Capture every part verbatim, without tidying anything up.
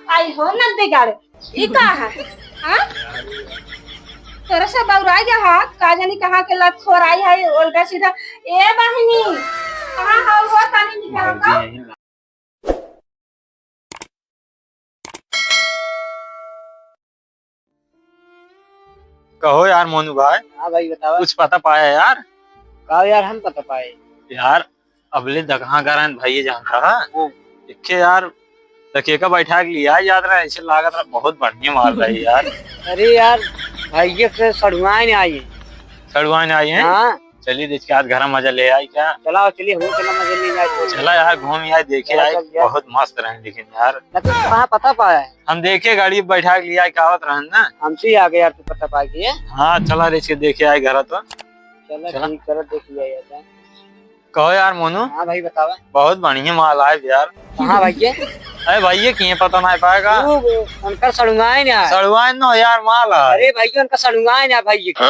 आई हो न बिगाड़े, ई का है? हाँ? तोरा से बौराई गया हाथ, का जानी कहाँ के लत खोर आई है, उल्टा सीधा। ए बहिनी, कहाँ हो, हो तनी निकाल तो। कहो यार मोनू भाई। हाँ भाई, बतावा। कुछ पता पाया यार? का यार, हम पता पाए? यार, अबले दकहा गरन भाई जानता है। हाँ। देखे यार, दकेका बैठा के लिया जात रहा, ऐसे लागत रहा बहुत बढ़िया माल रही यार। अरे यार, भाई ये से सड़ुआइन आई है। सड़ुआइन आई है? हाँ। चलिए देख के आज घर में मजा ले आई क्या? चला, चलिए, हम चला मजा ले जाए। चला यार, घूम आए, देखे चला, आए, चल यार। बहुत मस्त रहे लेकिन यार। लेकिन कहाँ पता पाया है? हम देखे गाड़ी बैठा के लिया, क्या आवत रहन ना। हमसे ही आ गए यार, तू पता पा गए। हाँ, चला रे, इसके देखे आए घर तो। चला, चला। ठीक, चला, देख लिया यार। कहो यार मोनू। हाँ भाई, बतावा। बहुत बढ़िया माल आए यार। कहाँ भैया? अरे भैया, किए पता नहीं पाएगा। वो, वो, उनका सड़ुआइन है। सड़ुआइन न हो यार, माल है। अरे भैया, उनका सड़ुआइन है भैया।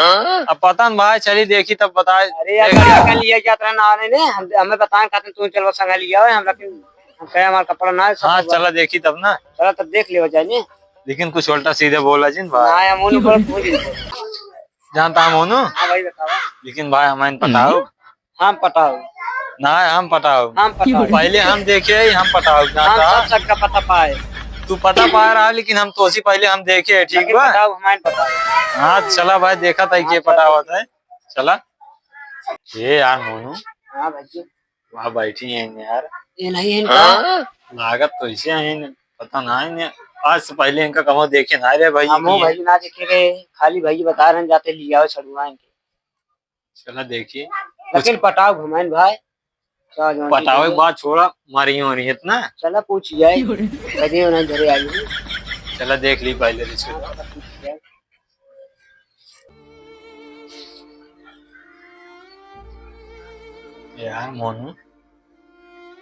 अब पता न भाई, चली देखी तब बताए। अरे यार, देख। क्या कर लिया, क्या तरह ना आने ने, हम, हमें बताए, कहते तू चलो संग लिया है, हम लेकिन हम कहे हमारा कपड़ा ना है, सब हाँ, बस। चला देखी तब ना। चला तब देख लियो जाए ने। लेकिन कुछ उल्टा सीधे बोला जिन भाई। ना, हम उन्हें बोला, तू जिन बोला। जानता हम उन्हें? हाँ भाई, बतावा। लेकिन भाई, हमें पटाओ। हम पटाओ। ना, हम पटाओ। हम पटाओ। पहले हम देखे ही, हम पटाओ। हम जानता? सब सबका पता पाए। तू पता पा रहा, लेकिन हम तो उसी पहले हम देखे, ठीक लेकिन बा? पटाओ, हमारे पटाओ। हाँ, चला भाई, देखा था हाँ, के चला। पटावत है। चला। ये यार मोनू। हाँ भाई। वहाँ बैठी हैं यार। ये नहीं है इनका। लागत तो ऐसे हैं, पता ना है। आज से पहले इनका कमो देखे ना रे भाई, हमो ये भाई ना देखे रहे, खाली भाई बता रहे हैं, जाते लिया आओ सड़ुआ इनके। चला देखिए। लेकिन कुछ पटाओ घुमाइन भाई। चल, जौन पटावे ठीक के है। बाद छोड़ा, मारी हो रही है इतना। चला पूछ जाए, कदे उन्हें घरे आई है। चला देख ली पहले रिश्ते। हाँ, चला पूछ जाए। यार मोनू,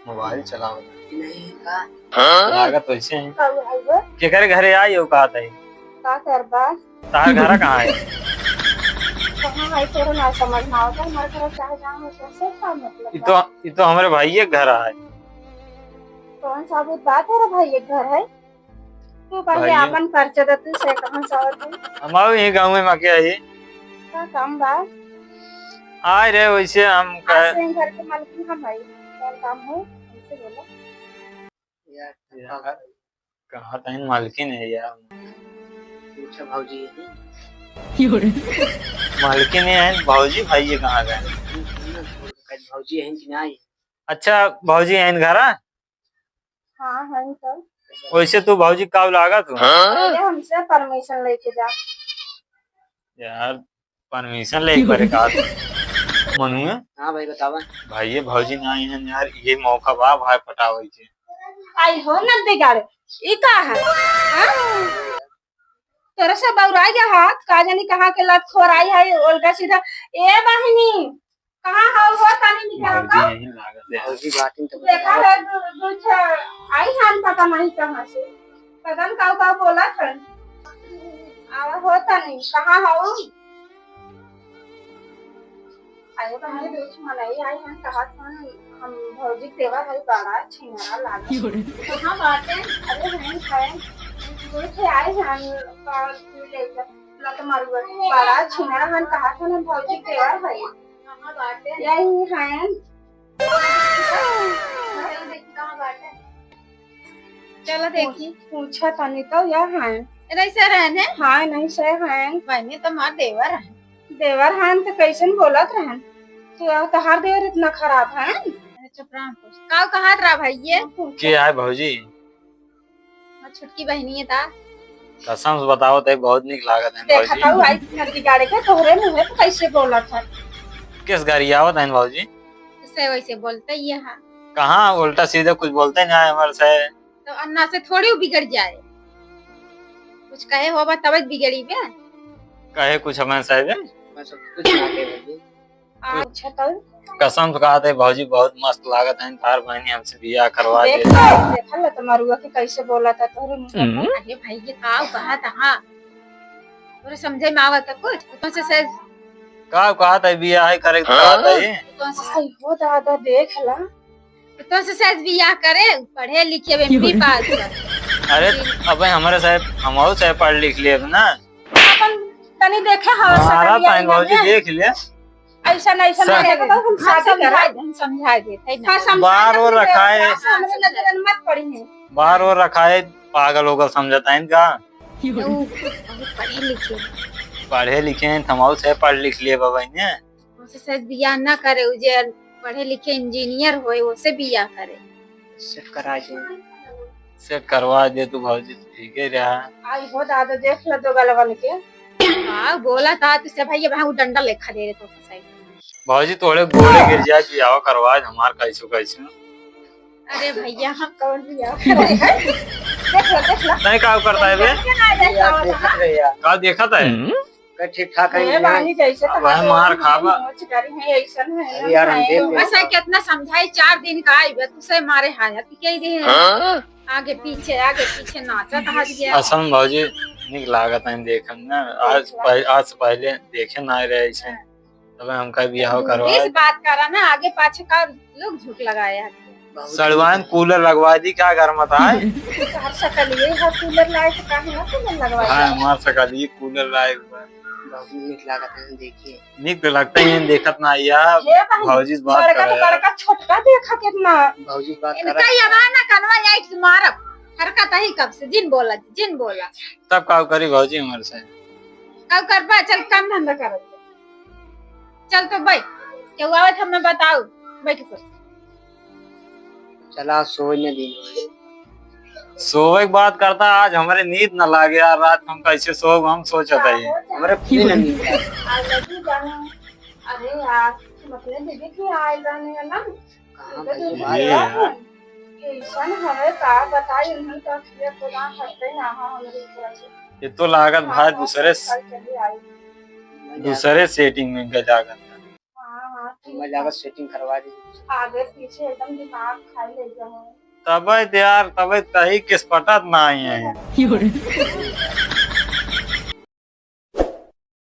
मोबाइल चलाओ। नहीं का? लागत वैसे है। का हुआ है वो? केकरे घरे आई हो, कहा था? का करबा? तार घर कहाँ है? कहाँ है, तोरा ना समझ में आवता, हमारे घर चाहे जहाँ हो, तो से का मतलब ई बा? तो, ई तो हमरे भाई के घर है। कौन साबुत बात है रे भाई, एक घर है? तू पहले भाई। आपन परिचय दे, तू से कहाँ से आवत है? हम आओ ये गाँव में आके आई। का काम बा? आए रे, वैसे हम आज कह- से घर के मालकिन हम भाई, कौन काम हो, हमसे बोलो। यार, यार, कहाँ तहीन मालकिन है यार। अच्छा, भौजी है। मालकिन है, भौजी भाई ये कहाँ गए? भौजी है कि नहीं? अच्छा, भौजी है घरा? हाँ, है तो। वैसे तू भौजी का लागत हो? पहले हमसे permission लेके जा। यार, permission ले एक बार का। मनुए? हाँ भाई, बतावा। भाई, ये भौजी ना आई हैं यार, ये मौका बा भाई पटावे के। आई हो न बिगाड़े, ई का है? हाँ? तोरे से बौराई गया हाथ, का जानी कहाँ के लत खोर आई है, उल्टा सीधा। ए बहिनी, कहाँ हो, हो तनी निकल भौजी तो। यहीं लागत है। भौजी बाटिन तो देखा बतावा। है, दू, दू ठे आई हन, पता नहीं कहाँ से। पता न काऊ काऊ बोलत हन। आवा हो तनी, कहाँ हो? अरे भाई, बीच मनई आई हन, कहत हन, हम भौजी के देवर हई, बड़ा छिनरा लागत। कहाँ बाटे? अरे भाई, भाई, दू ठे आई हन, का तू लेके लत मारुआ, बड़ा छिनरा हन, कहत हन, हम भौजी के देवर हई। कहाँ बाटे? यही हन। चलो देखी। पूछा तनी तो या हैं। ऐसे रहन है? हाँ, नहीं से हैं। बहनी तो मार देवर है। देवर हैं तो कैसन बोलत रहन? तू, तोहार देवर इतना खराब है? अरे चुप रह, हम पूछ। का कहत रहा भाई ये? के आए भौजी? हाँ, छोटकी बहनी है ता। कसम से बताओ तो बहुत निक लागत है देखा भौजी। था आई इतना बिगाड़े के तोहरे मुँह पे कैसे बोलत है? किस गरियावत है भौजी? इससे वैसे बोलते ही है। कहाँ उल्टा सीधा कुछ बोलते ही ना है हमारे से। तो अन्ना से थोड़ी वो बिगड़ जाए, कुछ कहे होबा तब बिगड़ी बे। कहे कुछ हमें से बे? मैं सब कुछ ना कहे भौजी। अच्छा तो? कसम से कहत है भौजी, बहुत मस्त लागत है तार बहनी, हमसे बियाह करवा दे। देख, देख लो तो मरुआ के कैसे बोला था तोहरे मुँह पर। हम्म। अरे भाई, ये का कहत है? तोरे समझे में आवत है कुछ? कौन से से का कहत है, बियाह करे के कहत है? कौन से से हो दादा, देख ला। तो तोसे सहज बियाह करे, पढ़े लिखे, एमपी पास बा। अरे, अबे हमरे साहेब, हमहू साहेब पढ़ लिख लेब ना। अपन तनी देखे हवा हमारा सकल ताइन भौजी में। देख ले। ऐसा नहीं, ऐसा सब नहीं, हम हम शादी समझाए करा। दे, हम समझाए दे, है ना? हाँ, समझाए बार दे, और अपने रखा है। हमरे नजर में मत पड़ी है। बार और रखा है, पागल होगल समझत है इनका। उ बहुत पढ़े लिखे। पढ़े लिखे हैं, थमाऊ से पढ़ लिख लिए बाबा इन्हें। उसे शायद बियाह ना करे, उ जे पढ़े लिखे इंजीनियर होए, उसे बियाह करे। सेट करा दे। सेट करवा दे तू भौजी, ठीक है रहा। आई हो दादा, देख लो दो गलवन के। हाँ, बोला था तुझसे भैया, वहाँ वो डंडा लेखा दे रहे तो फंसाई। भौजी थोड़े गोड़े गिर जाए, बियाह करवा दे हमार कैसो कैसो। अरे भैया, हम कौन बियाह करे हैं? देख लो, देख लो। नहीं, का करता है बे? क्या ना जाए, यार, का देखत होता? रहे यार। का देखत है? हम्म। का ठीक ठाक है ए, इंसान। बानी जैसे तो वह हमारे मार खाबा। मोच करी है, ऐसन है, अरे यार, हम है। देख लेंगे। ऐसा कितना समझाई, चार दिन का आई बे, तुझसे मारे हाथ कह दे हैं। हाँ? आगे पीछे, आगे पीछे नाचत हाथ गया। असल में भौजी, निक लागत है देखन ना। आज देख ला। पह-, आज से पहले देखे ना रहे ऐसे। हाँ। तबे हमका बियाह तू करवा। इस बात करा ना, आगे पाछे का लोग झूठ लगाए हैं। सड़वाइन कूलर लगवा दी, क्या घर में था? तोहर सकलिए है कूलर लाए, तो काहे ना कूलर लगवा हाँ, दी? हमार सकलिए कूलर लाए हुआ है। बहुत नीक लागत है, देखिए। नीक तो लगता ही है, देखत ना आइया। हे बहन, भौजी से बात बड़का करे तो यार। बड़का, छोटका देखा कितना। भौजी से बात इनका करे। ये बा ना, कनवा लाइट से मारब। हरकत ही कब से, जिन बोला, जिन बोला। तब का करी भौजी हमारे से? का करबा, चल काम धंधा करब। चल तो बैठ, केहू आवत हमें बताऊ, बैठ कर। चला, सोए न दिन। सोए के बात करता, आज हमरे नींद न लागे यार, रात हम कैसे सोब, हम सोचत है। हमरे पूरी न नींद आए। I love you जानू। अरे यार, हम अपने दीदी के यहाँ आए रहने हैं ना, कहाँ इधर भाई दीदी ये यार। कैसन हमें का बताई, उन्हीं का किया खुदा हटते यहाँ हमरे घर से। ये तो लागत भाई हाँ, दूसरे स-, कल चली आई। दूसरे setting में गए लागत। हाँ, हाँ, ठीक मैं है। जाकर setting करवा दी। आगे पीछे एकदम दिमाग खाई ले जाओ। तबे तो यार, तबे तही किस पटत ना आई है।